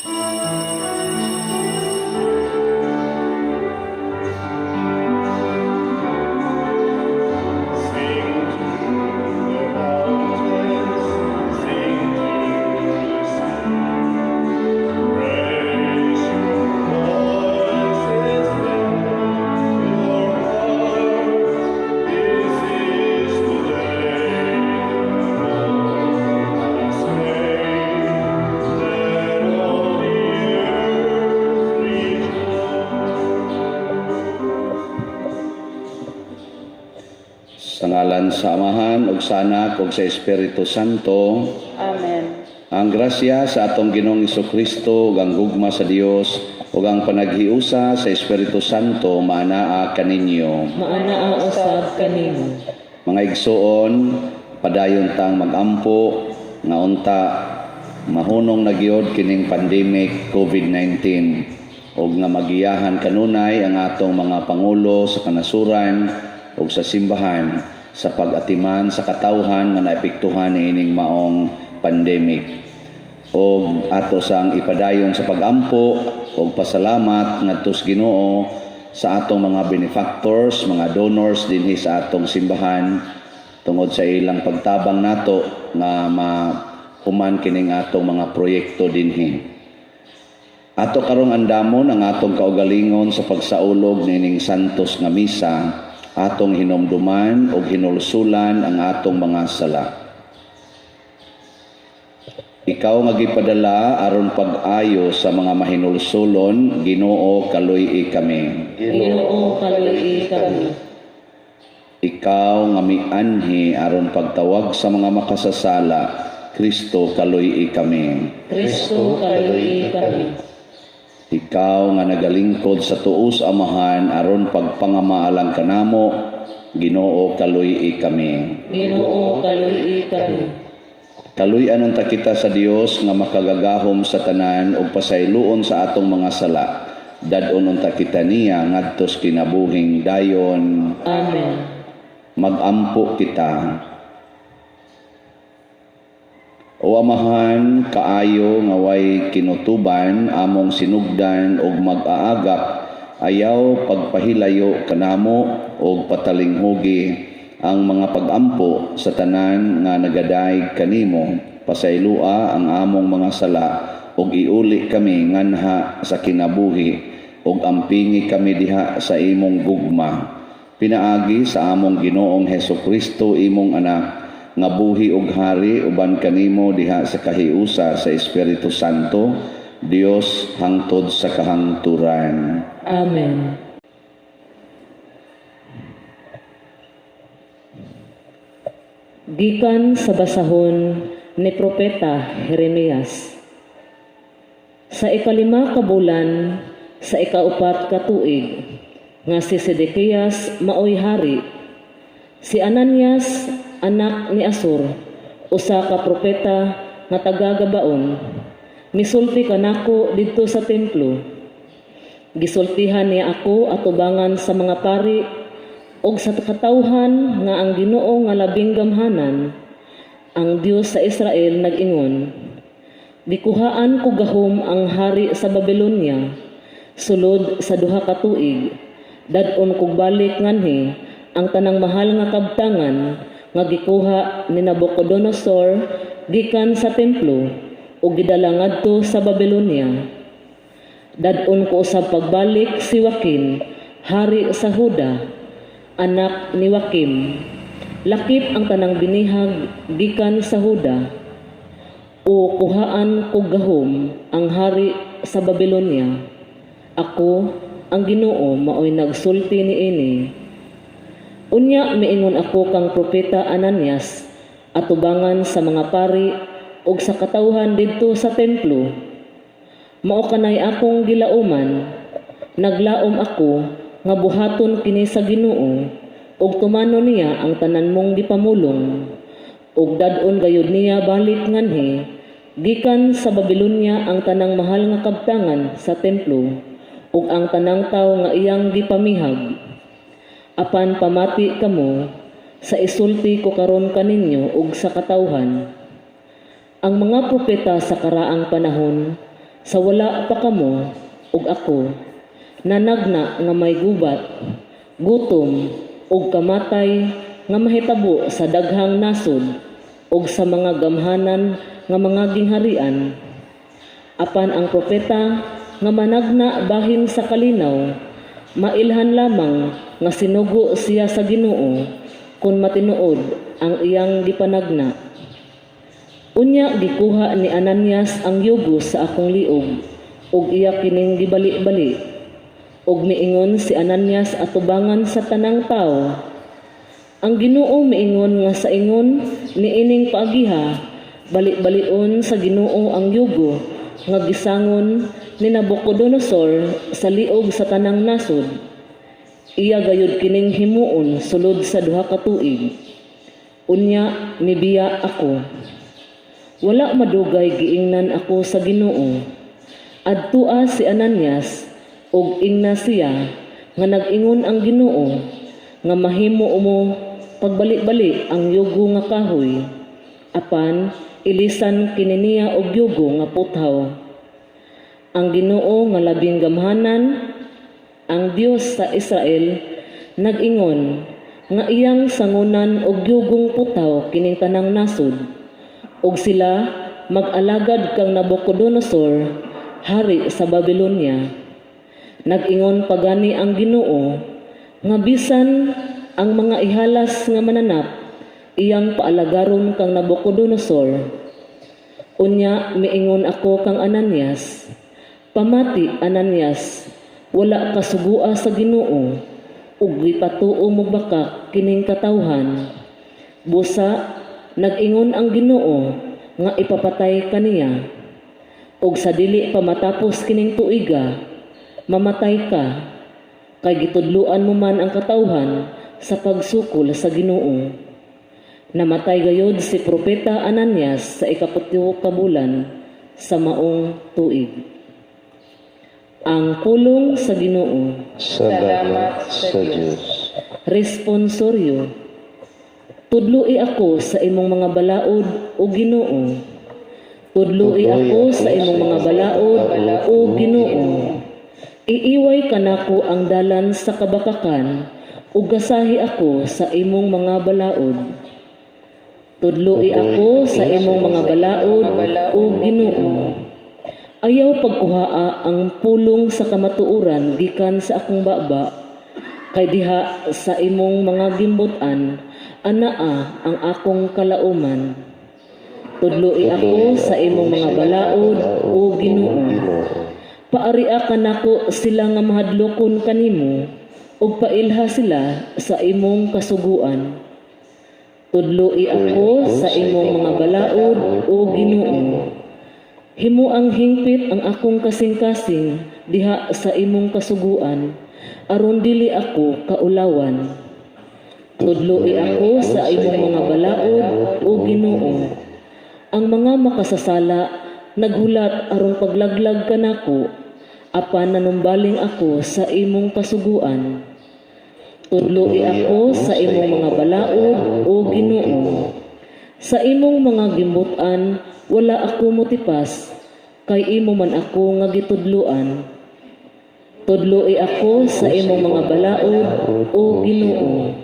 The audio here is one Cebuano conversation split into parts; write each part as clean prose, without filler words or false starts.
Sing to the mountains, sing to the sea. Raise your voices, lift your hearts. This is the day the Lord has made. Let all the earth rejoice. Sa ngalan sa Amahan ug sa Anak ug sa Espiritu Santo. Amen. Ang grasya sa atong Ginoong Kristo ug ang gugma sa Dios ug ang panaghiusa sa Espiritu Santo maanaa kaninyo. Maanaa usab kanimo. Mga igsuon, padayon tang magampo nga unta mahunong na gyud kining pandemic COVID-19 ug nga magiyahan kanunay ang atong mga pangulo sa kanasuran ug sa simbahan sa pag-atiman sa katawhan nga naepektuhan niining maong pandemic, og ato sang ipadayon sa pagampo ug pasalamat ngadto sa Ginoo sa atong mga benefactors, mga donors dinhi sa atong simbahan tungod sa ilang pagtabang nato nga mahuman kining atong mga proyekto dinhi. Ato karong andamon ang atong kaugalingon sa pagsaulog nining santos nga misa, atong hinumduman ug hinulsulan ang atong mga sala. Ikaw nga gipadala aron pag-ayo sa mga mahinulsulon, Ginoo, kaluy-i kami. Ginoo, kaluy-i kami. Ikaw nga mianhi aron pagtawag sa mga makasasala, Kristo, kaluy-i kami. Kristo, kaluy-i kami. Ikaw nga nagalingkod sa tuo sa Amahan aron pagpangamaalang kanamo, Ginoo, kaluy-i kami. Ginoo, kaluy-i kami. Kaluy-an unta kita sa Dios nga makagagahom sa tanan ug pasayloon sa atong mga sala. Dad-on unta kita niya ngadto sa kinabuhing dayon. Amen. Magampo kita. O Amahan, kaayo nga way kinutuban, among sinugdan og mag-aagak, ayaw pagpahilayo kanamo og patalinghugi ang mga pagampo sa tanan nga nagadayeg kanimo. Pasayloa ang among mga sala ug iuli kami nganha sa kinabuhi ug ampingi kami diha sa imong gugma. Pinaagi sa among Ginoong Hesus Kristo, imong anak, nga buhi ug hari uban kanimo diha sa kahiusa sa Espiritu Santo, Dios hangtod sa kahangturan. Amen. Gikan sa basahon ni Propeta Jeremias. Sa 5 ka bulan sa 4 ka tuig nga si Sedekias maoy hari, si Ananias anak ni Asur, usa ka propeta nga taga Gabaon, misulti kanako didto sa templo. Gisultihan niya ako atubangan sa mga pari ug sa katawhan nga ang Ginoo nga labing gamhanan, ang Dios sa Israel, nag-ingon: "Gikuhaan ko gahom ang hari sa Babylonia sulod sa 2 ka tuig. Dad-on kog balik nganhi ang tanang mahal nga kabtangan nga gikuha ni Nabucodonosor gikan sa templo ug gidala ngadto sa Babylonia. Dad-on ko usab pagbalik si Joaquin, hari sa Huda, anak ni Joaquim, lakip ang tanang binihag gikan sa Huda, o kuhaan kog gahom ang hari sa Babylonia. Ako, ang Ginoo, maoy nagsulti niini." Unya miingon ako kang propeta Ananias atubangan sa mga pari ug sa katawhan didto sa templo: "Mao kanay akong gilauman. Naglaom ako nga buhaton kini sa Ginoo ug tumanon niya ang tanan mong gipamulong, ug dad-on gayud niya balik nganhi gikan sa Babylonia ang tanang mahal nga kabtangan sa templo ug ang tanang tawo nga iyang gipamihag. Apan pamati kamo sa isulti ko karon kaninyo ug sa katawhan. Ang mga propeta sa karaang panahon Sa wala pa kamo ug ako, nanagna nga may gubat, gutom ug kamatay nga mahitabo sa daghang nasod ug sa mga gamhanan nga mga gingharian. Apan ang propeta nga managna bahin sa kalinaw, mailhan lamang nga sinugo siya sa Ginoo kon matinuod ang iyang gipanagna. Unya gikuha ni Ananias ang yugo sa akong liog ug iya kining gibali-bali. Ug miingon si Ananias atubangan sa tanang tawo, "Ang Ginoo miingon nga sa ingon niining paagiha, bali-balion sa Ginoo ang yugo nga gisangon ni Nabucodonosor sa liog sa tanang nasod. Iya gayud kining himuon sulod sa 2 ka tuig." Unya mibiya ako. Wala madugay giingnan ako sa Ginoo, "Adtua si Ananias ug ingna siya nga nag-ingon ang Ginoo nga mahimo mo pagbali-bali ang yugo nga kahoy, apan ilisan kini niya og yugo nga puthaw." Ang Ginoo nga labing gamhanan, ang Dios sa Israel, nag-ingon nga iyang sangunan og yugong puthaw kining tanang nasod ug sila mag-alagad kang Nabucodonosor, hari sa Babylonia. Nag-ingon pa gani ang Ginoo nga bisan ang mga ihalas nga mananap iyang paalagaron kang Nabucodonosor. Unya miingon ako kang Ananias, "Pamati, Ananias, wala ka sugua sa Ginoo ug gipatuo mo bakak kining katawhan. Busa nag-ingon ang Ginoo nga ipapatay kaniya. Ug sa dili pa matapos kining tuiga, mamatay ka, kay gitudloan mo man ang katawhan sa pagsukol sa Ginoo." Namatay gayod si propeta Ananias sa 17 ka bulan sa maong tuig. Ang pulong sa Ginoo. Salamat sa Diyos. Responsoryo. Tudloi ako sa imong mga balaod, o Ginoo. Tudloi ako sa imong mga balaod, o Ginoo. Iiway kanako ang dalan sa kabakakan ug gasahi ako sa imong mga balaod. Tudloi ako sa imong mga balaod, o Ginoo. Ayaw pagkuhaa ang pulong sa kamatuoran gikan sa akong baba, kay diha sa imong mga gimbut-an anaa ang akong kalauman. Tudloi ako sa imong mga balaod, o Ginoo. Paaria kanako sila nga mahadlokon kanimo ug pailha sila sa imong kasuguan. Tudloi ako sa imong mga balaod, o Ginoo. Himuang hingpit ang akong kasing-kasing diha sa imong kasuguan, aron dili ako kaulawan. Tudloi ako sa imong mga balaod, o Ginoo. Ang mga makasasala naghulat aron paglaglag kanako, apan nanumbaling ako sa imong kasuguan. Tudloi ako sa imong mga balaod, o Ginoo. Sa imong mga gimbut-an wala ako motipas, kay imo man ako nga gitudloan. Tudloi ako sa imong mga balaod, o Ginoo.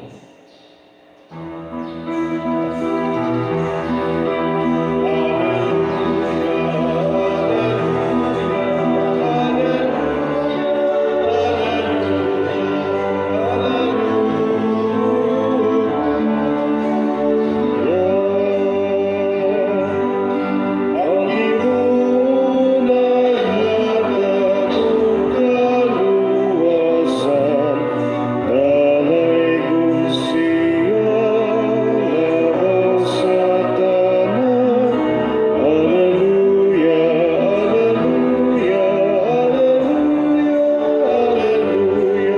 Ang Ginoo naghatag og kaluwasan, Dalaygon siya labaw sa tanan. Alleluia, Alleluia, Alleluia, Alleluia, Alleluia.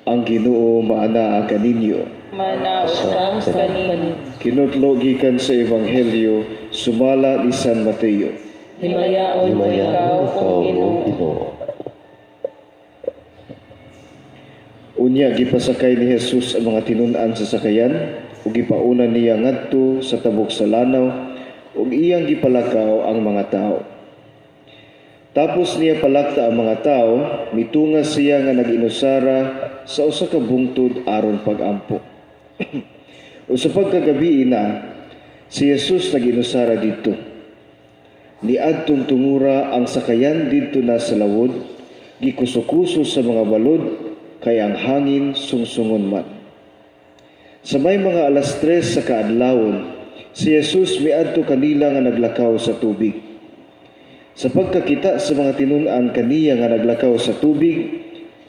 Ang Ginoo maanaa kaninyo. Maanaa usab kanimo. Kinutlo gikan sa Ebanghelyo sumala ni San Mateo. Himayaon Ikaw, O Ginoo. Ginoo. Unya gipasakay ni Jesus ang mga tinun-an sa sakayan ug gipauna niya ngadto sa tabok sa lanaw ug iyang gipalakaw ang mga tao. Tapos niya palakta ang mga tao, mitunga siya nga nag-inusara sa usa ka bungtod aron pag-ampo. Ug sa pagkagabii na, si Jesus nag-inusara didto. Niadtong tungura ang sakayan didto na sa lawod, gikuso-kuso sa mga balod, kay ang hangin sungsungon man. Sa may mga 3:00 sa kaadlawon, si Jesus miadto kanila nga naglakaw sa tubig. Sa pagkakita sa mga tinun-an kaniya nga naglakaw sa tubig,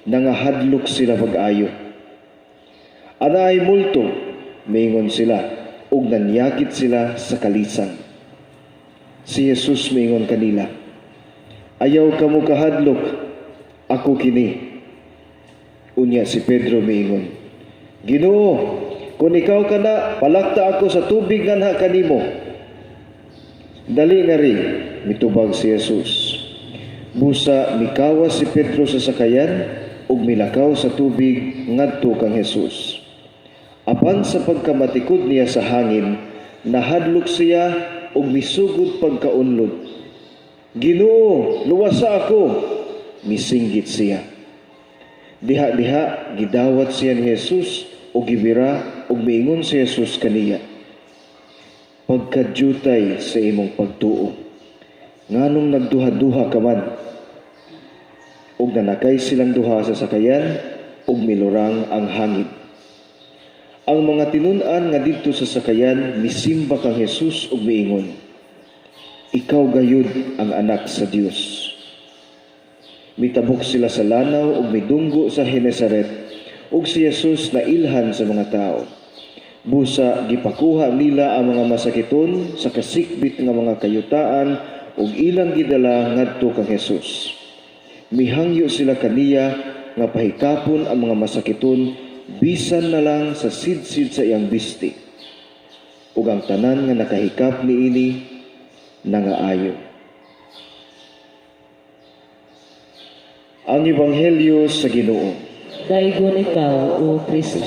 nangahadlok sila pag-ayo. "Anaay multo," miingon sila, ug nanyakit sila sa kalisang. Si Jesus miingon kanila, "Ayaw kamo kahadlok, ako kini." Unya si Pedro miingon, "Ginoo, kung ikaw kana, palakta ako sa tubig nganha kanimo." "Dali ngari," mitubag si Jesus. Busa mikawas si Pedro sa sakayan ug milakaw sa tubig ngadto kang Jesus. Apan sa pagkamatikod niya sa hangin, nahadlok siya ug misugod pagkaunlod. "Ginoo, luwasa ako!" misinggit siya. Diha-diha gidawat siya ni Jesus ug gibira ug miingon si Jesus kaniya, "Pagkadyutay sa imong pagtuo. Nganong nagduha-duha ka man?" Ug nanakay silang duha sa sakayan ug milurang ang hangin. Ang mga tinun-an nga didto sa sakayan misimba kang Jesus ug miingon, "Ikaw gayud ang Anak sa Dios." Mitabok sila sa lanaw ug midunggo sa Genesaret ug si Jesus nailhan sa mga tao. Busa gipakuha nila ang mga masakiton sa kasikbit nga mga kayutaan ug ilang gidala ngadto kang Jesus. Mihangyo sila kaniya nga pahikapon ang mga masakiton bisan na lang sa sidsid sa iyang bisti. Ug ang tanan nga nakahikap niini nangaayo. Ang Ebanghelyo sa Ginoo. Daygon ikaw, O Kristo.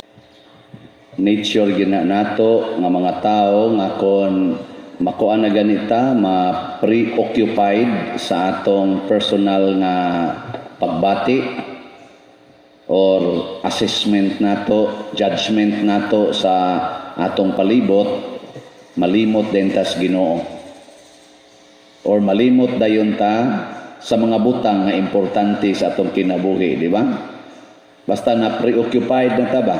Nature gina nato nga mga tao nga kon makuan na ganita, ma-preoccupied sa atong personal nga pagbati or assessment nato, judgment nato sa atong palibot, malimot din tas Ginoo or malimot dayon ta sa mga butang nga importante sa atong kinabuhi, di ba? Basta na preoccupied na ta ba?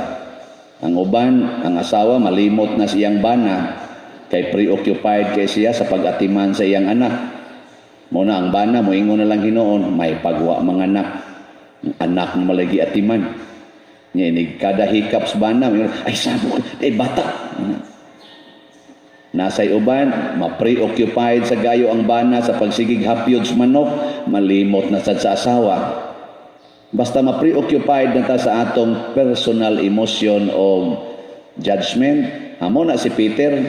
Ang uban, ang asawa, malimot na siyang bana kay preoccupied kay siya sa pag-atiman sa iyang anak. Muna ang bana moingon na lang hinuon, may pagwa mga anak. Ang anak na malagi atiman. Nya inig kada hikap sa bana, moingon, "Ay sabok, ay bata." Nasay uban, ma-preoccupied sa gayo ang bana sa pagsigig hapyod sa manok, malimot na sad sa asawa. Basta ma-preoccupied na ta sa atong personal emotion o judgment, amo na si Peter,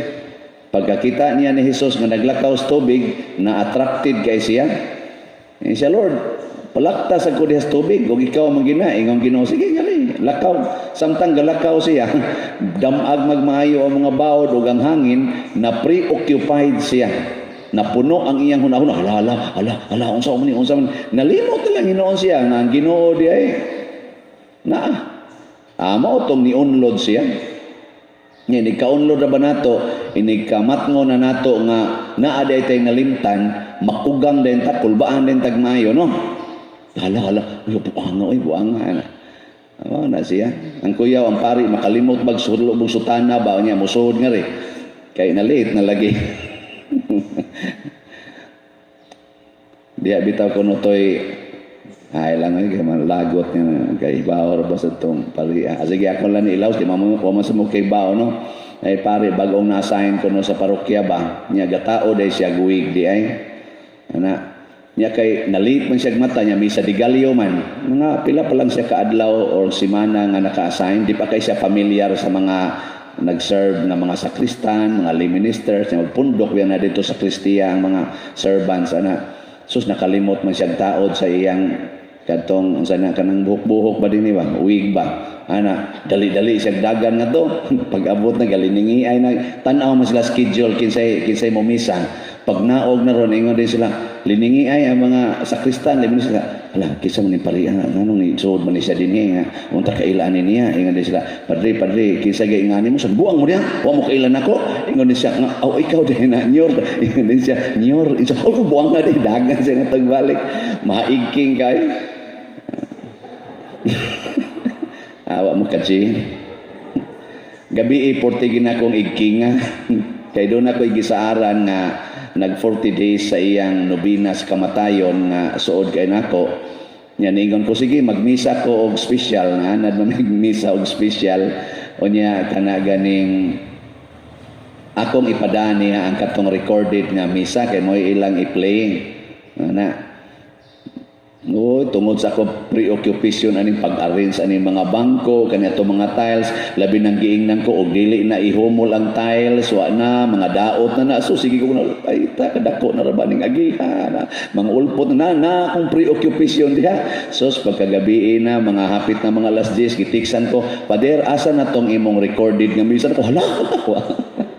pagkakita niya ni Jesus nga naglakaw sa tubig, na attracted kay siya. Eh, siya, "Lord, palakta sa ko diha sa tubig, ug ikaw man gina." Ingon Ginoo, "Sige ngari, lakaw." Samtang galakaw siya, damag magmaayo ang mga bawod ug ang hangin, na preoccupied siya. Napuno ang iyang hunahuna. "Hala, hala, hala, hala, unsa man ni, unsa man?" Nalimot na lang hinuon siya nga ang Ginoo di ay naa. Amo tong niunlod siya. Nga inig kaunlod na ba nato, inig kamatngo na nato nga naa day tay nalimtan, makugang din ta, kulbaan din tag maayo, no? "Hala, hala, uy, buanga, uy, buanga." Amo na siya. Ang kuyaw, ang pari, makalimot magsulo mong sutana ba, niya, musuhod nga rin. Kay na-late na lagi. Diya bitaw kuno toy ay lang ay kay lagot nga kay bawo ra ba sa tong pari. Ah, sige, ako lang ni ilaws di mo wa man sa mo kay bao, no. Ay pare bagong na-assign kuno sa parokya ba niya, gatao day siya guwig di ay ana niya kay nalit man siya mata niya misa di galyo man, mga pila pa lang siya kaadlaw or semana nga naka-assign, di pa kay siya familiar sa mga nag-serve nga mga sakristan, mga lay ministers, niya magpundok yan na dito sa sakristiya ang mga servants ana. Sus, nakalimot man siyang taod sa iyang Katong unsa na kanang buhok-buhok ba dinhi ba, wig ba ana, dali-dali siya dagan nga to. Pag abot na galiningi ay na tan-aw man sila schedule kinsay kinsay mo misa. Pag naog na ron, ingon din sila liningi ay ang mga sakristan, limin sila, "Ala, kinsa man ni pariha? Nganong ni suod man ni siya dinhi nga unta kailan ni niya?" Ingon din sila, "Padre, padre, kinsa gay ingani mo sa buang mo diha, wa mo kailan nako." Ingon din siya nga, "Oh, ikaw din na nyor." Ingon din siya, "Nyor." Ingon siya, "Oh, buang nga din." Dagan siya nga tagbalik, maigking kay. Awa mo kaji. Gabi 40 gina akong igkinga. Kay doon ako igisaaran nga nag 40 days sa iyang nobina sa kamatayon nga suod kay nako. Nya ningon ko, sige, magmisa ko og special nga anad man misa og special. Unya kana ganing akong ipadani niya ang katong recorded nga misa kay mo ilang i-play. Ana. Oo, tungod sa akong preoccupation aning pag-arrange aning mga bangko, kani ato mga tiles, labi nang giingnan ko og dili na ihumol ang tiles, wa na mga daot na na. So sige ko na ay ta kadako na ra ba ning agihan, na, mga ulpot na na akong preoccupation diha. So pagkagabi na mga hapit na mga alas 10, gitiksan ko, "Pader, asa na tong imong recorded nga misa?" Ko, hala,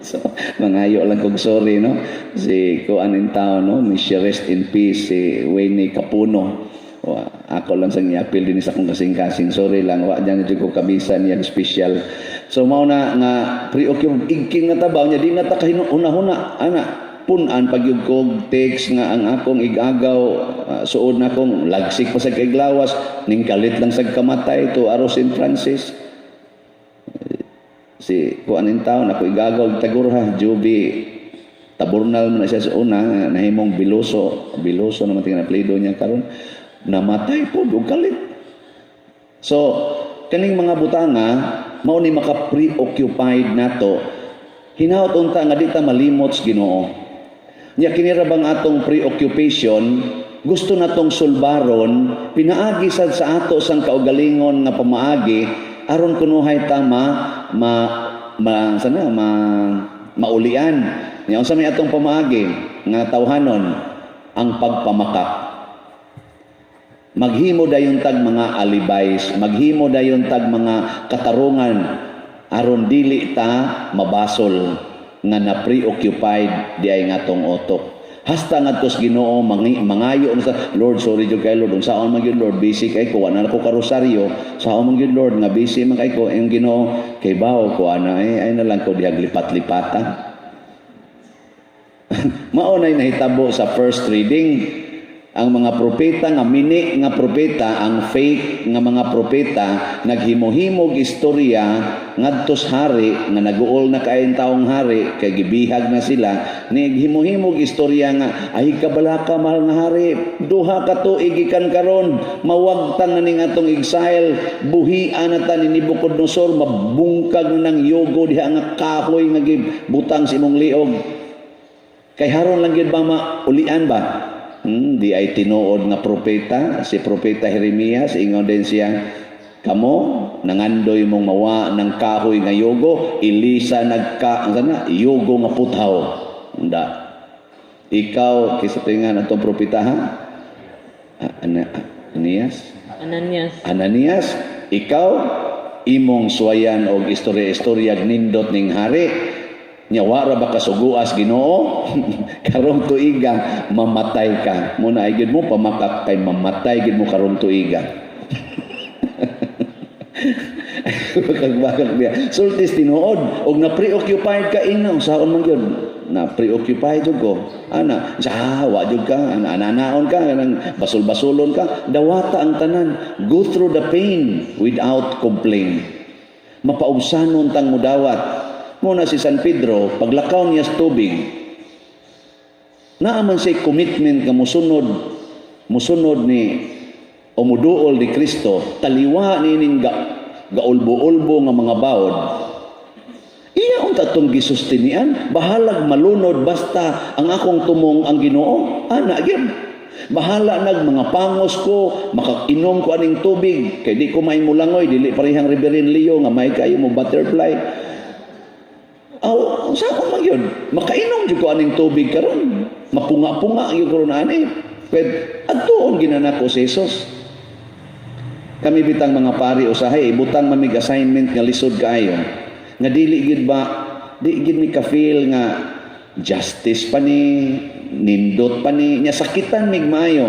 so, mangayo lang kog sorry, no? Si kuan in town, no? May siya rest in peace, si Wayne Capuno. Wa, ako lang sang iapil din sa akong kasing-kasing. Sorry lang, wa dyan ko kamisa niya special. So, mao na nga preoccupied, igking na tabaw niya, di na ta kahuna-huna, ana, punan pag yung kog text nga ang akong igagaw, suod na akong lagsik pa sa kaiglawas, ning kalit lang sa kamatay to Aro St. Francis si kuan in town ako igagaw tagurha Juby Taburnal man na siya sa una, nahimong Biloso Biloso naman tingnan apelyido niya karon, namatay po og kalit. So kaning mga butanga mao ni maka preoccupied nato. Hinaot unta nga di ta malimot sa Ginoo. Nya kini ra bang atong preoccupation gusto natong sulbaron pinaagi sad sa ato sang kaugalingon nga pamaagi aron kunuhay ta ma ma, ma sana ma maulian. Nya unsa may atong pamaagi nga tawhanon? Ang pagpamakak. Maghimo dayon tag mga alibays, maghimo dayon tag mga katarungan aron dili ta mabasol nga na preoccupied di ay ngatong utok. Hasta ngadto sa Ginoo mangayo na sa Lord, "Sorry jud kay Lord, unsaon man gyud Lord, busy kay ko, wala na ko karosaryo, saon man gyud Lord nga busy man kay ko." Ang Ginoo kay bawo ko ana ay, ay na lang ko dihag lipat-lipata. Mao nay nahitabo sa first reading. Ang mga propeta nga mini nga propeta, ang fake nga mga propeta, naghimo-himog istorya ngadto sa hari nga naguol na kaayong taong hari kay gibihag na sila. Naghimo-himog istorya nga, "Ay kabalaka, mahal nga hari, 2 ka tuig gikan karon mawagtang na ning atong exile, buhian na ta ni Nebuchadnezzar, mabungkag na ng yugo diha nga kahoy nga gibutang sa imong liog." Kay haron lang gyud ba maulian ba? Di ay tinuod nga propeta si Propeta Jeremias. Ingon din siya, "Kamo nangandoy mong mawa ng kahoy nga yugo, ilisa nagka ang sana yugo nga puthaw." Unda ikaw kaysa tingan atong propeta ha. Ah, Ananias. Ananias. Ananias, ikaw imong suwayan og istorya-istorya nindot ning hari. Nya wa ra ba kasuguas Ginoo? Karong tuiga mamatay ka. Muna ay gid mo pamakak kay mamatay gid mo karong tuiga. Bakag niya. Sultis tinuod og na preoccupied ka ina saon man gyud na preoccupied jud ko ana sa wa jud ka ana ananaon ka kanang basol-basolon ka. Dawata ang tanan, go through the pain without complaint. Mapaugsanon tang mudawat mo na. Si San Pedro, paglakaw niya sa tubig, naa man siya commitment nga musunod musunod ni o muduol ni Kristo taliwa ni ga, gaulbo-ulbo nga mga bawod. Iya unta tong gisustinian, bahalag malunod basta ang akong tumong ang Ginoo. Ana gyud. Bahala nag mga pangos ko, makainom ko aning tubig kay di ko may mulangoy, dili parehang Reverend Leo nga may kayo mo butterfly. Aw, sa akong man yun, makainom jud ko aning tubig karon. Mapunga-punga gyud ko ani. Pwede adtuon ginana ko si Jesus. Kami bitang mga pari usahay, ibutang man mig assignment nga lisod kaayo. Nga dili gid ba, di gid mi ka-feel nga justice pa ni, nindot pa ni, nya sakitan mig maayo.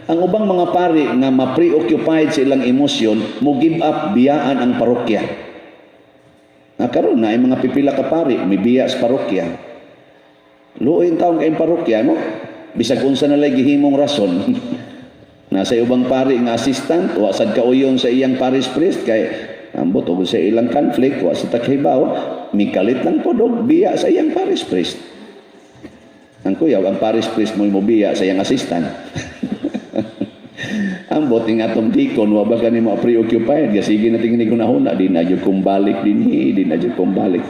Ang ubang mga pari nga ma-preoccupied sa ilang emosyon, mo give up, biyaan ang parokya. Na karon na ay mga pipila ka pari, mibiya sa parokya. Luoy taong kayong parokya, no? Bisag unsa na lay gihimong rason. Nasa ubang pari nga assistant, wa sad kauyon sa iyang parish priest kay ambot og sa ilang conflict, wa sa takhibaw, mikalit lang pod og biya sa iyang parish priest. Ang kuyaw, ang parish priest mo biya sa iyang assistant. Ambot ing atong deacon, wa ba kani mo preoccupied kasi sige na tingin ko na di na jud kong balik dinhi, di na jud kong balik.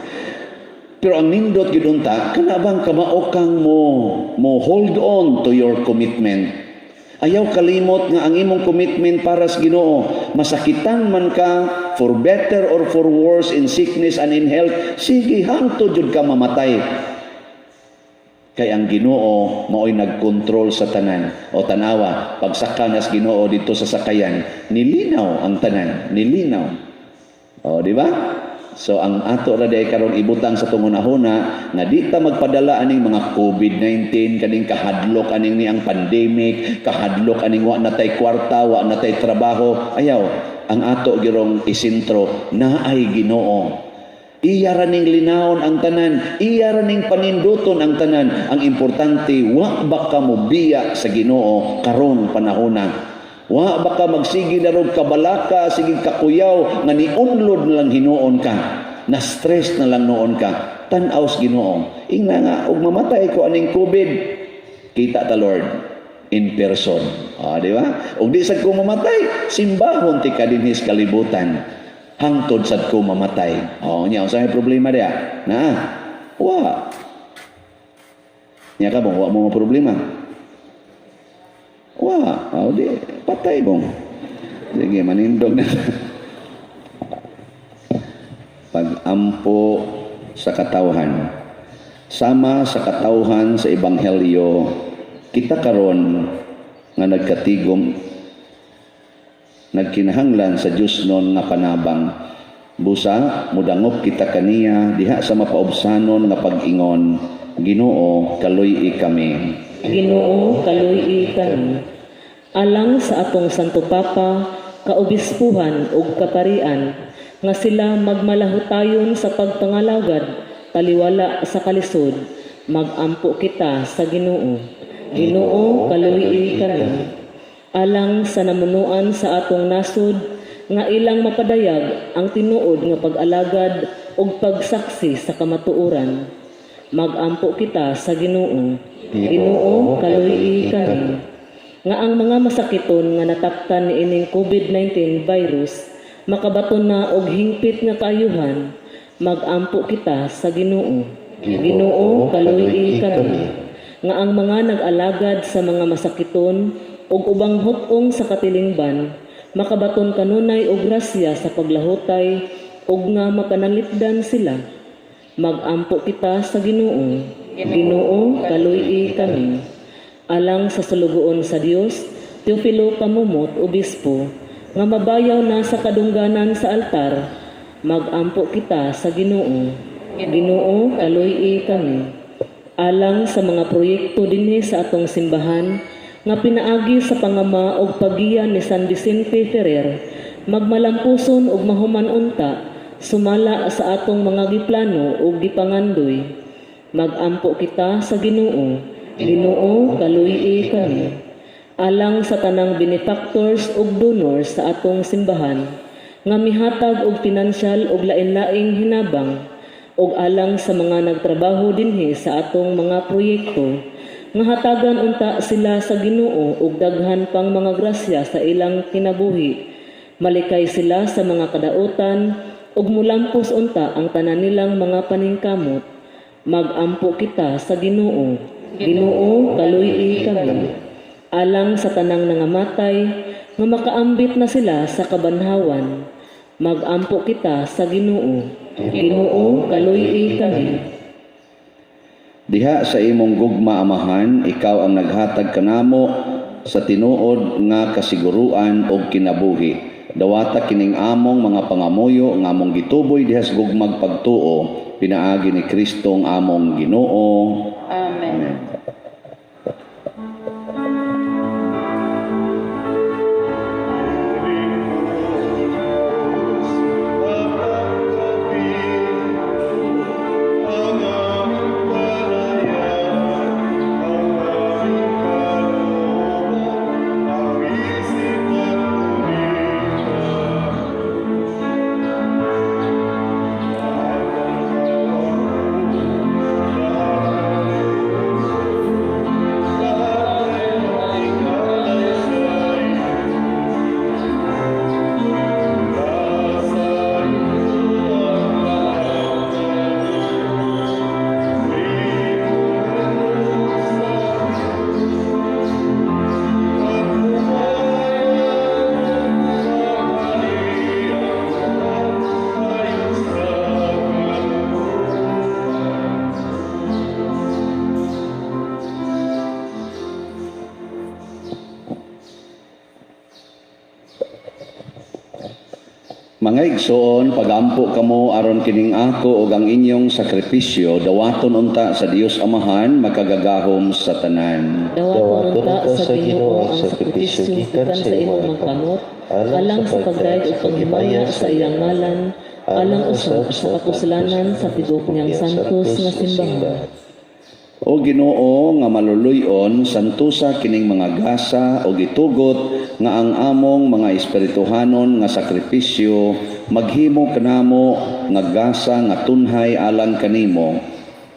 Pero ang nindot gyud unta, kana bang kamao kang mo hold on to your commitment. Ayaw kalimot nga ang imong commitment para sa Ginoo. Masakitan man ka, for better or for worse, in sickness and in health, sige, hangtod jud ka mamatay. Kay ang Ginoo mao'y nagkontrol sa tanan. O tanawa, pagsaka nas Ginoo dito sa sakayan, nilinaw ang tanan, nilinaw. O, di ba? So ang ato ra diay karon ibutang sa tungunahuna nga di ta magpadala aning mga COVID-19, kaning kahadlok aning ni ang pandemic, kahadlok aning wa na tay kwarta, wa na tay trabaho. Ayaw, ang ato girong isentro naay Ginoo. Iya ra ning linawon ang tanan, iya ra ning paninduton ang tanan. Ang importante, wa ba ka mobiya sa Ginoo karon panahona. Wa ba ka magsige na rog kabalaka, sige kakuyaw nga niunlod na lang hinuon ka. Na stress na lang noon ka. Tan-aw sa Ginoo. Ingna nga og mamatay ko aning COVID, kita ta Lord in person. Ah, di ba? Ug di sad ko mamatay, simbahon ti ka dinhi sa kalibutan. Hangtod sad ko mamatay. Oh, nya unsa may problema diya? Na. Wa. Nya ka bong wa mo problema. Wa, oh, di patay bong. Sige, manindog na. Pag-ampo sa katawhan. Sama sa katawhan sa ebanghelyo, kita karon nga nagkatigom nagkinahanglan sa Dios non nga panabang. Busa mudangop kita kaniya diha sa mapaubsanon nga pag-ingon, "Ginoo, kaluy-i kami." Ginoo, kaluy-i kami. Alang sa atong Santo Papa, kaobispuhan ug kaparian, nga sila magmalahutayon sa pagpangalagad taliwala sa kalisod, magampo kita sa Ginoo. Ginoo, kaluy-i kami. Alang sa namunuan sa atong nasod, nga ilang mapadayag ang tinuod nga pag-alagad ug pagsaksi sa kamatuoran. Magampo kita sa Ginoo. Ginoo, kaluy-i kami. Nga ang mga masakiton nga nataptan niining COVID-19 virus makabaton na og hingpit nga kaayuhan, magampo kita sa Ginoo. Ginoo, kaluy-i kami. Nga ang mga nag-alagad sa mga masakiton ug ubang hut-ong sa katilingban makabaton kanunay og grasya sa paglahutay ug nga mapanalipdan sila. Magampo kita sa Ginoo. Ginoo, kaluy-i kami. Alang sa sulugoon sa Dios, Teofilo Camomot, Obispo, nga mabayaw na sa kadungganan sa altar, magampo kita sa Ginoo. Ginoo, kaluy-i kami. Alang sa mga proyekto dinhi sa atong simbahan nga pinaagi sa pangama og paggiya ni San Vicente Ferrer, magmalampuson ug mahuman unta sumala sa atong mga giplano ug gipangandoy. Magampo kita sa Ginoo. Ginoo, kaluy-i kami. Alang sa tanang benefactors ug donors sa atong simbahan nga mihatag og pinansyal ug lain-laing hinabang ug alang sa mga nagtrabaho dinhi sa atong mga proyekto nga hatagan unta sila sa Ginoo og daghan pang mga grasya sa ilang kinabuhi, malikay sila sa mga kadautan ug mulampos unta ang tanan nilang mga paningkamot. Magampo kita sa Ginoo. Ginoo, kaluy-i kami. Alang sa tanang nangamatay nga makaambit na sila sa kabanhawan, magampo kita sa Ginoo. Ginoo, kaluy-i kami. Diha sa imong gugma, Amahan, ikaw ang naghatag kanamo sa tinuod nga kasiguruan og kinabuhi. Dawata kining among mga pangamuyo nga among gituboy diha sa gugmag pagtuo pinaagi ni Kristong among Ginoo. Amen. Ang aming palayan, ang aming kalooban, ang isip at pulita. Lahat ang hawak ko, lahat ay lahat ay maikalay sa iyo. Nasa iyo ang lahat. Mga igsoon, pagampo kamo aron kining ako ug ang inyong sakripisyo dawaton unta sa Dios Amahan makagagahom sa tanan. Dawaton unta sa Ginoo ang sakripisyo gikan sa imong mga kamot, alang sa pagdayeg ug paghimaya sa iyang ngalan, alang usab sa kapuslanan sa tibuok niyang santos nga simbahan. O Ginoo nga maluluy-on, santusa kining mga gasa o gitugot nga ang among mga espirituhanon nga sakripisyo maghimo kanamo nga gasa nga tunhay alang kanimo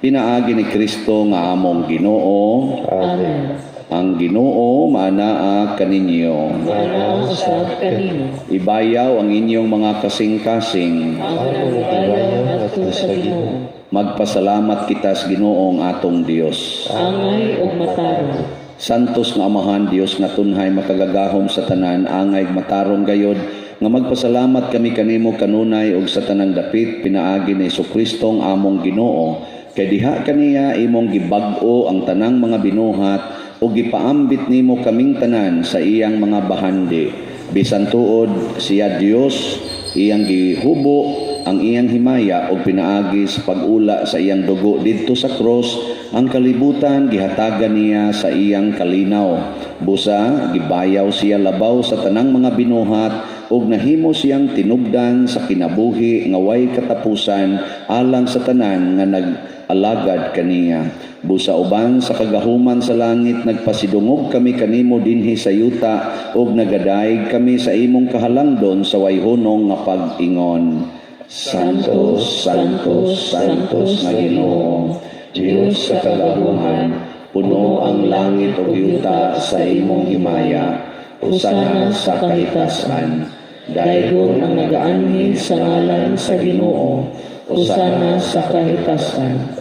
pinaagi ni Kristo nga among Ginoo. Amen. Ang Ginoo maanaa kaninyo. Maanaa usab kanimo. Ibayaw ang inyong mga kasing-kasing. Ang ibayaw ngadto sa Ginoo. Magpasalamat kita sa Ginoong atong Dios. Angay ug matarong. Santos nga Amahan, Dios nga tunhay makagagahom sa tanan, angay matarong gayod nga magpasalamat kami kanimo kanunay ug sa tanang dapit pinaagi ni Hesus among Ginoo. Kay diha kaniya imong gibag-o ang tanang mga binuhat ug gipaambit nimo kaming tanan sa iyang mga bahandi. Bisan tuod siya Dios, iyang gihubo ang iyang himaya og pinaagi sa pag-ula sa iyang dugo didto sa cross ang kalibutan gihatagan niya sa iyang kalinaw. Busa gibayaw siya labaw sa tanang mga binuhat ug nahimo siyang tinubdan sa kinabuhi nga way katapusan alang sa tanan nga nag-alagad kaniya. Busa uban sa kagahuman sa langit nagpasidungog kami kanimo dinhi sa yuta ug nagadayeg kami sa imong kahalangdon sa way hunong nga pag-ingon. Santo, Santo, Santos nga Ginoo, Dios sa kagahuman, puno ang langit ug yuta sa imong himaya, usana sa kahitasan. Daygon ang nagaanhi sa ngalan sa Ginoo, usana sa kahitasan.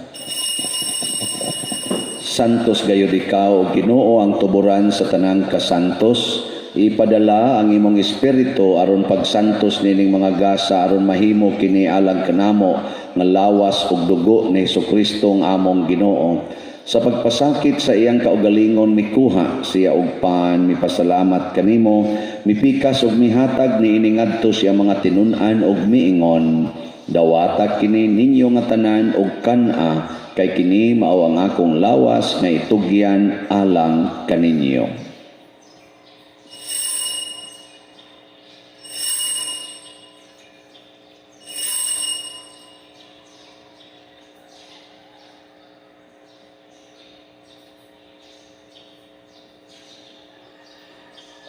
Santos gayud ikaw, o Ginoo, ang tuburan sa tanang kasantos. Ipadala ang imong espiritu aron pagsantos nining mga gasa aron mahimo kini alang kanamo nga lawas ug dugo ni Hesukristo ang among Ginoo. Sa pagpasakit sa iyang kaugalingon mikuha siya og pan, mipasalamat kanimo, mipikas ug mihatag niini ngadto siya mga tinun-an ug miingon. Dawata kini ninyo nga tanan og kan-a kay kini mao ang akong lawas nga itugyan alang kaninyo.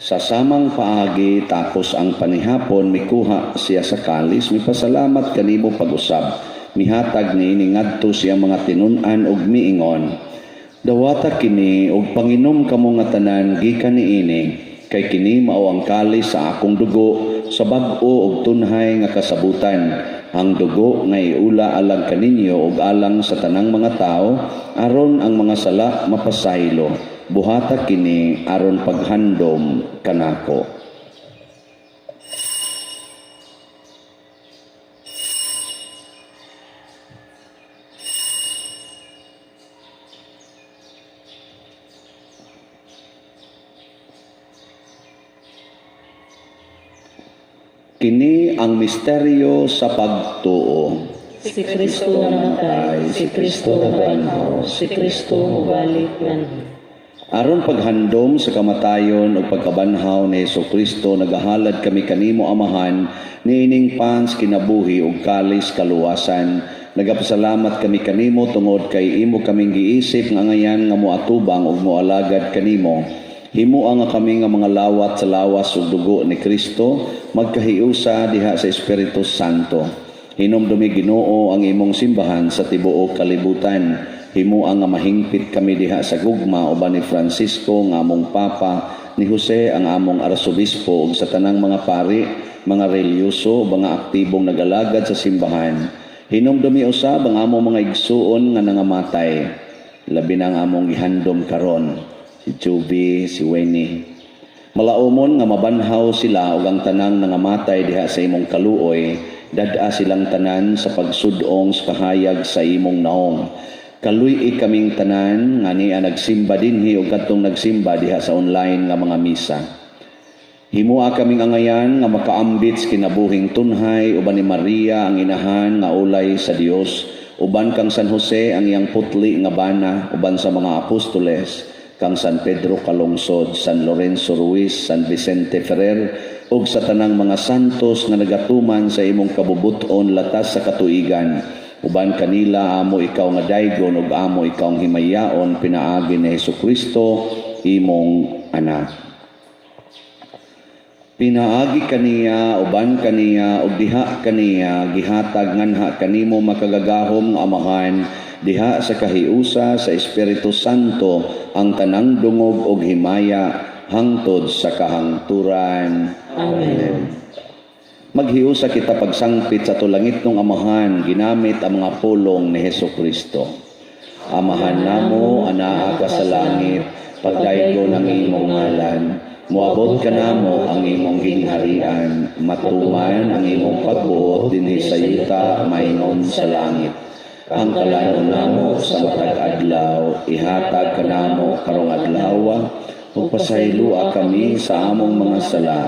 Sa samang paagi tapos ang panihapon mikuha siya sa kalis mipasalamat kanimo pag-usab mihatag niini ngadto siya mga tinun-an ug miingon. Dawata kini ug panginom kamo nga tanan gikan niini kay kini mao ang kalis sa akong dugo sa bag-o ug tunhay nga kasabutan, ang dugo nga iula alang kaninyo ug alang sa tanang mga tawo aron ang mga sala mapasaylo. Buhata kini aron paghandom kanako. Kini ang misteryo sa pagtuo. Si Kristo namatay, si Kristo nabanhaw, si Kristo mubalik nganhi. Aron paghandom sa kamatayon ug pagkabanhaw ni Kristo, nagahalad kami kanimo, Amahan, niining pans kinabuhi ug kalis kaluwasan. Nagapasalamat kami kanimo tungod kay imo kaming giisip nga angayan nga moatubang ug moalagad kanimo. Himoa nga kami nga mga lawat sa lawas ug dugo ni Kristo magkahiusa diha sa Espiritu Santo. Hinumdumi, Ginoo, ang imong simbahan sa tibuok kalibutan. Himoa nga mahingpit kami diha sa gugma uban ni Francisco nga among Papa, ni Jose ang among Arsobispo ug sa tanang mga pari, mga relihiyoso, mga aktibong nagalagad sa simbahan. Hinumdumi usab ang among mga igsuon nga nangamatay. Labi na ang among gihandom karon, si Juby, si Winnie. Malaumon nga mabanhaw sila ug ang tanang nangamatay diha sa imong kaluoy, dad-a silang tanan sa pagsud-ong sa kahayag sa imong naong. Kaluy-i kaming tanan nga niya nagsimba dinhi ug kadtong nagsimba diha sa online nga mga misa. Himoa kaming angayan nga makaambit sa kinabuhing tunhay uban ni Maria ang inahan nga ulay sa Dios, uban kang San Jose ang iyang putli nga bana, uban sa mga apostoles, kang San Pedro Calungsod, San Lorenzo Ruiz, San Vicente Ferrer ug sa tanang mga santos nga nagatuman sa imong kabubut-on latas sa katuigan. Uban kanila amo ikaw nga daygon ug amo ikaw ang himayaon pinaagi ni Hesukristo, imong anak. Pinaagi kaniya, uban kaniya, ug diha kaniya, gihatag nganha kanimo, makagagahom nga Amahan, diha sa kahiusa sa Espiritu Santo, ang tanang dungog ug himaya hangtod sa kahangturan. Amen. Maghiusa kita pagsangpit sa langitnong Amahan ginamit ang mga pulong ni Heso Kristo. Amahan namo, anaa ka sa langit, pagdaygon ang imong ngalan. Moabot kanamo ang imong gingharian, matuman ang imong pagbuot dinhi sa yuta maingon sa langit. Ang kalanon namo sa matag adlaw, ihatag kanamo karong adlaw, ug pasayloa kami sa among mga sala,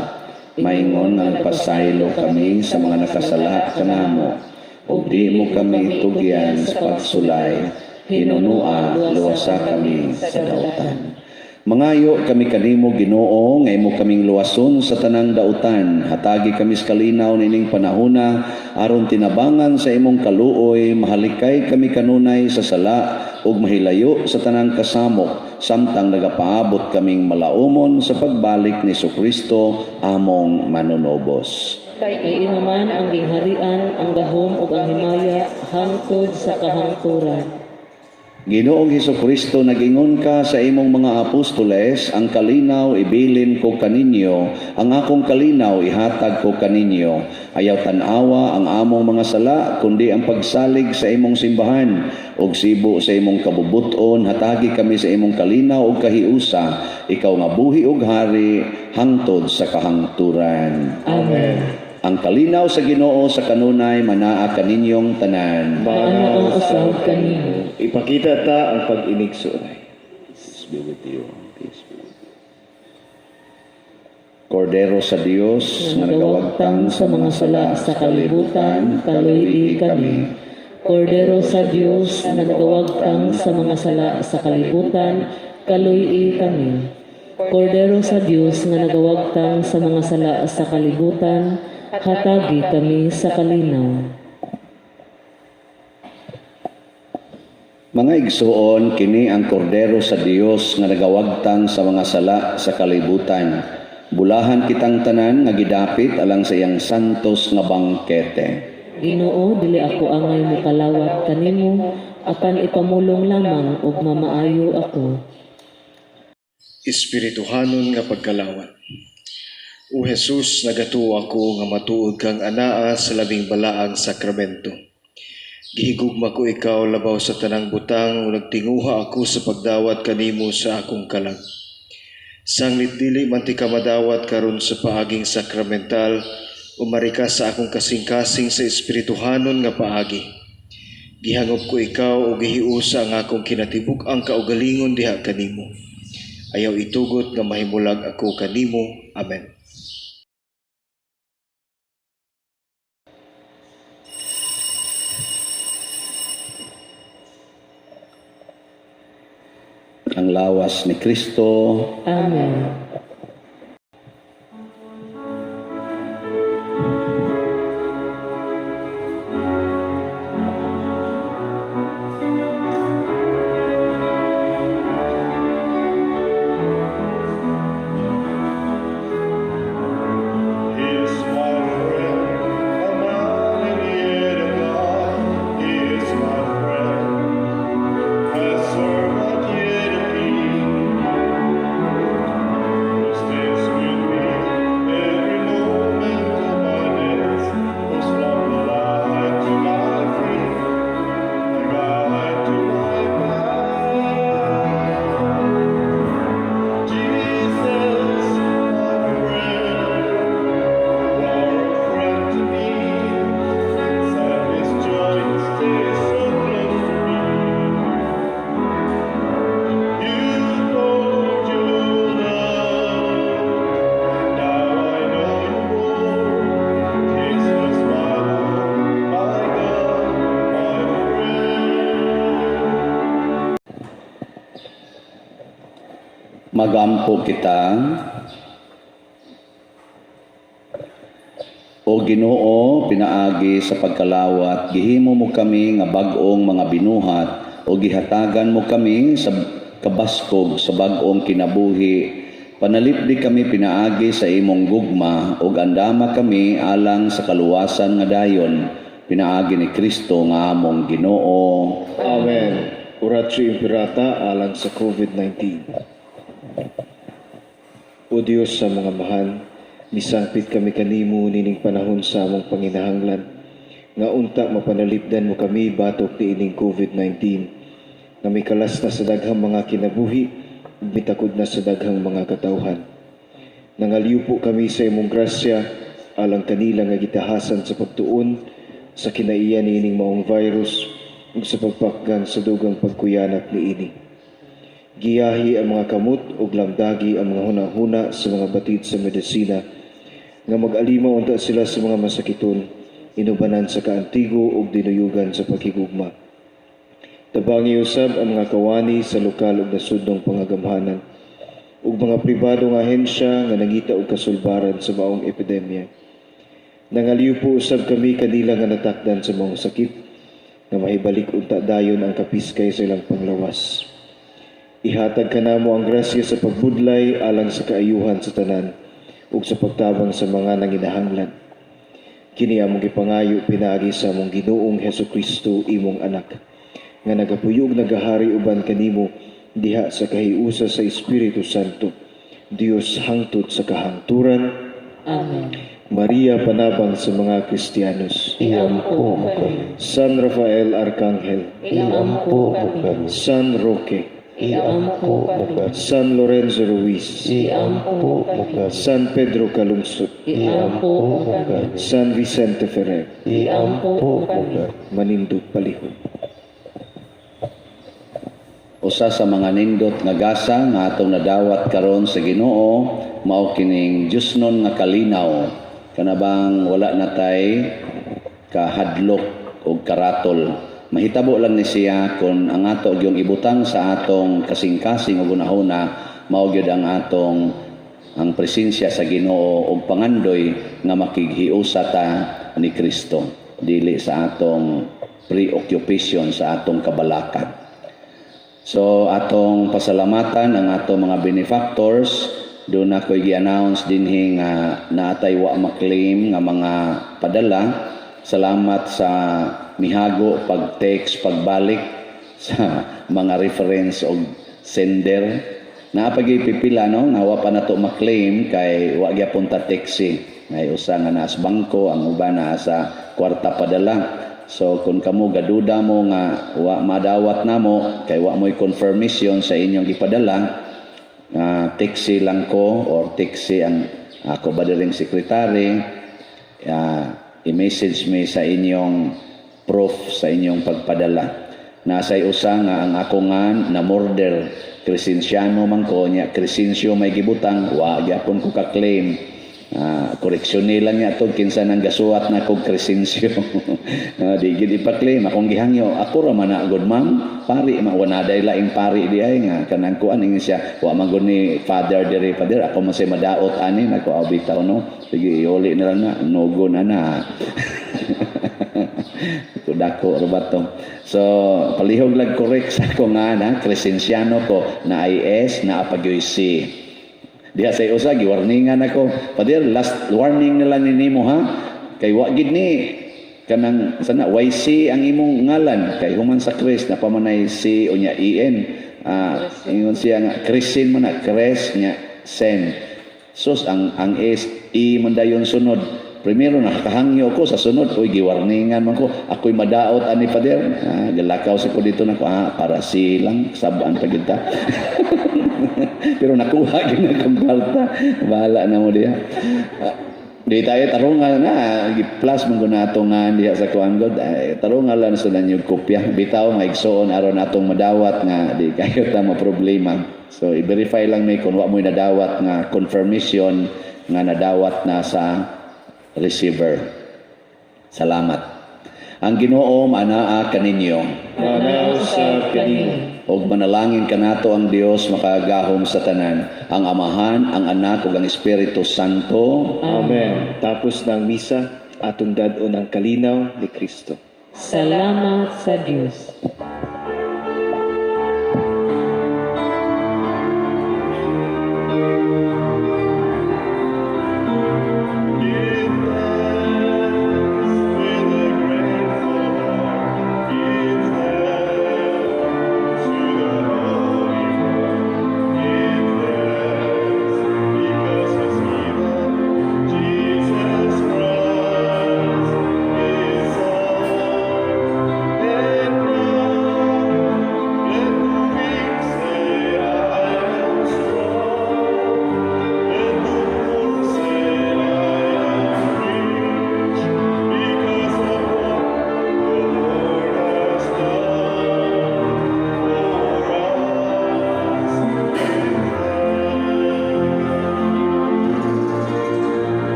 maingon nga nagpasaylo kami sa mga nakasala kanamo. Ug di mo kami tugyan sa pagsulay, hinunua luwasa kami sa dautan. Mangayo kami kanimo, Ginoo, nga imo kaming luwason sa tanang dautan. Hatagi kami sa kalinaw nining panahona aron tinabangan sa imong kaluoy mahalikay kami kanunay sa sala ug mahilayo sa tanang kasamok samtang nagapaabot kaming malaumon sa pagbalik ni Kristo among manunobos. Kay imo man ang gingharian, ang gahom ug ang himaya hangtod sa kahangturan. Ginoong Hesukristo, nagingon ka sa imong mga apostoles, "Ang kalinaw ibilin ko kaninyo, ang akong kalinaw ihatag ko kaninyo." Ayaw tan-awa ang among mga sala, kundi ang pagsalig sa imong simbahan. Ug sibo sa imong kabubuton, hatagi kami sa imong kalinaw ug kahiusa, ikaw nga buhi ug hari hangtod sa kahangturan. Amen. Ang kalinaw sa Ginoo sa kanunay manaa kaninyong tanan. Maanaa usab kanimo. Ipakita ta ang pag-inigsuonay. Peace be with you. Peace be with you. Kordero sa Dios nga nagawagtang sa mga sala sa kalibutan, kaluy-i kami. Kordero sa Dios nga nagawagtang sa mga sala sa kalibutan, kaluy-i kami. Kordero sa Dios nga nagawagtang sa mga sala sa kalibutan, hatagi kami sa kalinaw. Mga igsuon, kini ang Kordero sa Dios nga nagawagtang sa mga sala sa kalibutan. Bulahan kitang tanan nga gidapit alang sa iyang santos nga bangkete. Ginoo, dili ako angay mokalawat kanimo, apan ipamulong lamang ug mamaayo ako. Espirituhanon nga pagkalawat. O Jesus, nagatuo ako nga matuod kang anaa sa labing balaang sakramento. Gihigugma ko ikaw labaw sa tanang butang ug nagtinguha ako sa pagdawat kanimo sa akong kalag. Sanglit dili man tika madawat karon sa paaging sakramental, umari ka sa akong kasing-kasing sa espirituhanon nga paagi. Gihangop ko ikaw ug gihiusa ang akong kinatibuk-ang kaugalingon diha kanimo. Ayaw itugot nga mahimulag ako kanimo. Amen. Ang lawas ni Kristo. Amen. He is my friend, a man in need of God. He is my friend, a servant yet a king, who stays with me every moment of my days, who's from the light to my feet, the guide to my path. Jesus, my friend. You are a friend to me. Sadness, joy, stays so close to me. You poured your love, and now I know you more. Jesus, my Lord, my God, my friend. Magampo kita. O Ginoo, pinaagi sa pagkalawat, gihimo mo kami nga bag-ong mga binuhat o gihatagan mo kami sa kabaskog sa bag-ong kinabuhi. Panalipdi kami pinaagi sa imong gugma ug andama kami alang sa kaluwasan nga dayon pinaagi ni Kristo nga among Ginoo. Amen. Oratio Imperata alang sa COVID-19. O Dios sa mga amahan, misangpit kami kanimo nining panahon sa among panginahanglan, nga unta mapanalipdan mo kami batok niining COVID-19, nga mikalas na sa daghang mga kinabuhi, ug mitakod na sa daghang mga katawhan. Nangaliw kami sa imong grasya alang kanila nga gitahasan sa pagtuon sa kinaiya niining maong virus ug sa pagpakgan sa dugang pagkuyanap niini. Giyahi ang mga kamot ug lamdagi ang mga hunahuna sa mga batid sa medisina nga mag-alima unta sila sa mga masakiton, inubanan sa kaantigo ug dinuyugan sa paghigugma. Tabangi usab ang mga kawani sa lokal ug nasudnong pangagamhanan ug mga pribado nga ahensya nga nangita og kasulbaran sa maong epidemya. Nangaliw po usab kami kanila nga natakdan sa maong sakit nga mahibalik unta dayon ang kapiskay sa ilang panglawas. Ihatag kanamo ang grasya sa pagbudlay alang sa kaayuhan sa tanan ug sa pagtabang sa mga nanginahanglan. Kini among gipangayo pinaagi sa among Ginoong Hesus Kristo, imong anak, nga nagapuyo ug nagahari uban kanimo diha sa kahiusa sa Espiritu Santo, Dios hangtod sa kahangturan. Amen. Maria, panabang sa mga Kristiyanos. Iampo mo kami. San Rafael Arcangel, Iampo mo kami. San Roque, Iampo mo kami. San Lorenzo Ruiz, Iampo mo kami. San Pedro Calungsod, Iampo Iampo mo kami. San Vicente Ferrer, Iampo mo kami. Manindot palihog. Usa sa mga nindot nga gasa nga atong nadawat karon sa Ginoo mao kining Diosnon nga kalinaw, kanabang wala na tay kahadlok og karatol. Mahitabo lang ni siya kung ang ato gyung ibutang sa atong kasing-kasing ug hunahuna mao gyud ang atong ang presensya sa Ginoo ug pangandoy nga makighiusa ta ni Kristo, dili sa atong preoccupation sa atong kabalaka. So atong pasalamatan ang atong mga benefactors. Doon ako gi-announce dinhi nga naatay wa maklaim nga mga padala. Salamat sa mihago pag-text, pagbalik sa mga reference og sender. Naa pa gyud pipila, no, nga wa pa nato maklaim kay wa gyapon ta taxi. May usa nga naa sa bangko, ang uban naa sa kwarta padala. So kung kamo gaduda mo nga wa madawat namo kay wa mo'y confirmation sa inyong gipadala, taxi lang ko or taxi ang ako ba ring secretary, i-message me sa inyong proof sa inyong pagpadala. Nasay usa nga ang ako nga na murder, Crescenciano man ko niya, Crescencio may gibutang, wa gyapon ko ka-claim. Ah, koreksyon nila niya to kinsa nang gasuwat na kog Crescencio. Ah, di gid ipa-claim akong gihangyo. Ako ra man na gud, ma'am. Pari ma wala day laing pari di ay nga kanang kuan, ingon siya, wa man gud ni father diri, father ako man say madaot ani nako. Aw, bitaw no, sige, iuli na lang na nugo na na. Ito dako ra ba to? So palihog lang correct sa ako nga na Crescenciano ko na IS na apagyoy C. Diha sa usa giwarningan ako. "Pader, last warning na lang ni nimo ha. Kay wa gid ni kanang sana YC ang imong ngalan kay human sa Chris na pamanay C unya EN." Ah, ingon siya nga Chrisin man na Chris nya Sen. Sus, ang S E man dayon sunod. Primero nakakahangyo ko, sa sunod, uy, giwarningan man ko. Ako'y madaot ani, pader. Ah, galakaw sa ko dito na ko ah, para silang sabaan pa gid ta. Pero nakuha gid na kong kwarta. Bahala na mo diha. Ah, di tayo tarungan na gi-plus man gud nato nga diha sa kuan god. Ay, tarungan lang sa nanyog kopya. Bitaw nga igsoon, aron atong madawat nga di kayo ta problema. So i-verify lang ni kung wa mo'y nadawat nga confirmation nga nadawat na sa receiver. Salamat. Ang Ginoo maanaa kaninyo. Manaa usab kanimo. Og manalangin kanato ang Dios makagahom sa tanan, ang Amahan, ang Anak ug ang Espiritu Santo. Amen. Tapos ng misa, atong dad-on ang kalinaw ni Kristo. Salamat sa Dios.